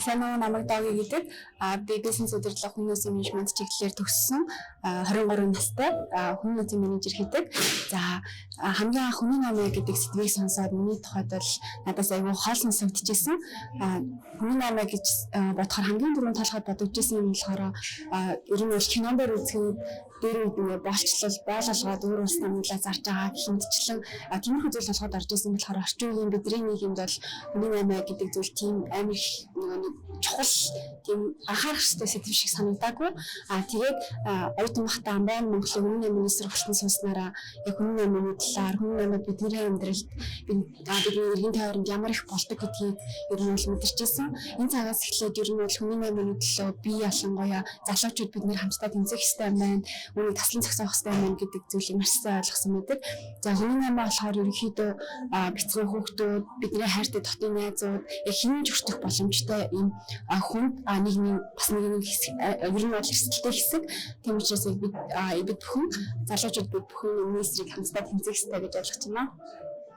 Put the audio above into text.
Сайн уу, намайг Доги гэдэг. Би бизнес удирдлага, хүн нөөцийн менежмент чиглэлээр төгссөн. 23 настай хүн нөөцийн менежер хийдэг. За, хамгийн анх хүний намыг гэдэг сэдвийг сонсоод миний тухайд бол надаас айгүй хоол сонсогдчихсэн. Хүний намаа гэж бодохоор хамгийн түрүүнд толгойд бодогдчихсэн юм болохоор ер нь бол кинон дээр үзэхэд дээр үед ингээ боолчлол, боол олгоод өөр улс намлаа зарж байгаа гэх мэтчлэн тиймэрхүү зүйл толгойд орж исэн болохоор орчин үеийн бидний нийгэмд бол хүний намаа гэдэг зүйл тийм амар их нөгөө нэг чухал, тийм анхаарах ёстой сэдэв шиг санагдаагүй. Тэгээд оюутан байхдаа Амбайн Монголын хүний намын сургалтанд сууснараа яг хүний намын талаар, хүний намаа бидний амьдралд, бидний эргэн тойронд ямар их болдог гэдгийг ер нь бол мэдэрч ирсэн. Энэ цагаас эхлээд ер нь бол хүний намын төлөө би, ялангуяа залуучууд, бид нэр хамтдаа тэмцэх ёстой юм байна. Үүнийг таслан зогсоох ёстой юм байна гэдэг зүйлийг маш сайн ойлгосон байдаг. За, хүний намаа болохоор ерөнхийдөө бяцхан хүүхдүүд, бидний хайртай дотны найзууд, яг хэн ч өртөх боломжтой ийм хүнд нийгмийн бас нэг хэсэг, ер нь бол эрсдэлтэй хэсэг. Тийм учраас бид бүхэн залуучууд, бид бүхэн энэ эсрэг хамтдаа тэмцэх ёстой гэж ойлгож байна.